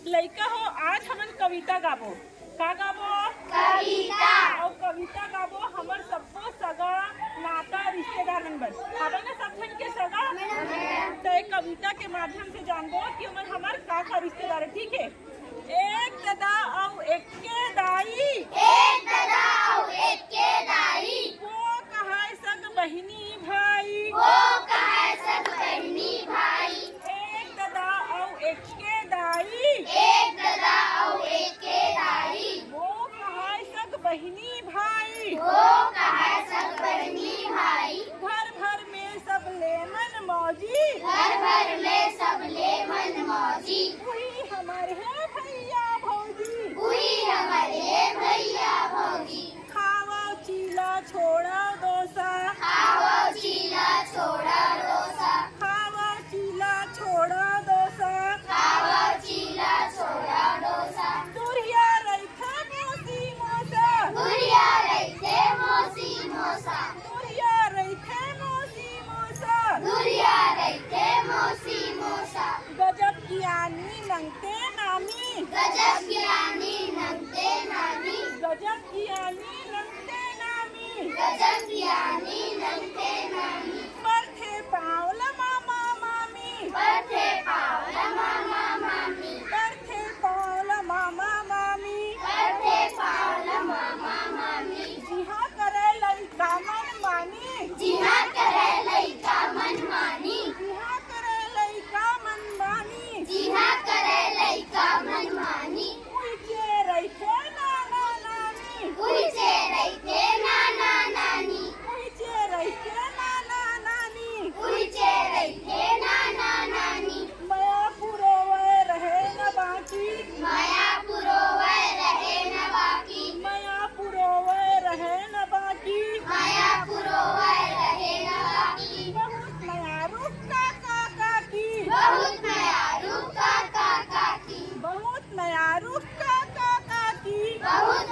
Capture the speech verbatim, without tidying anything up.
लइका हो, आज हमन कविता गाबो। का गाबो? कविता। अउ कविता गाबो हमर सब्बो सगा नाता रिश्तेदार मन बर। हावय ना सब झन के सगा? त ए कविता के माध्यम से जानबो कि ओमन हमर का का रिश्तेदार हे, ठीक हे? एक ददा अउ एक्के दाई। एक ददा अउ एक्के दाई। वो कहय सग बहिनी भाई। वो कहय सग बहिनी भाई। एक ददा अउ एक्के दाई। एक ददा अउ एक्के दाई। वो कहय सग बहिनी भाई। वो कहय सग बहिनी भाई। घर भर में सब ले मन मौजी। घर भर में सब ले मन मौजी। उही हमर हे भैया भौजी। उही हमर हे भैया भौजी। खावव चीला छोड़व डोसा। खावव चीला छोड़व डोसा। खावव चीला छोड़व डोसा। खावव चीला छोड़व डोसा। दुरिहा रहिथे मौसी मौसा। दुरिहा रहिथे मौसी मौसा। दुरिहा रहिथे मौसी मौसा। दुरिहा रहिथे मौसी मौसा। गजब ज्ञानी नंगते नामी। गजब ज्ञानी नंगते नामी। गजब ज्ञानी नंगते नामी। गजब ज्ञानी नंगते नामी। परथे पाँव ल मामा मामी। परथे पाँव ल मामा मामी। परथे पाँव ल मामा मामी। परथे पाँव ल मामा मामी। जिहाँ करे लइका मन मानी। जिहाँ करे लइका मन मानी। जिहाँ करे लइका मन मानी। जिहाँ करे लइका मन मानी। उहिचे रहिथे नाना नानी। उहिचे रहिथे नाना नानी। उहिचे रहिथे नाना नानी। उहिचे रहिथे नाना नानी। मया पुरोवय रहे न बाकी। मया पुरोवय रहे न बाकी। मया पुरोवय रहे न बाकी। मया पुरोवय रहे न बाकी। बहुत मयारू काका काकी। बहुत मयारू काका काकी। बहुत मयारू काका काकी। बहुत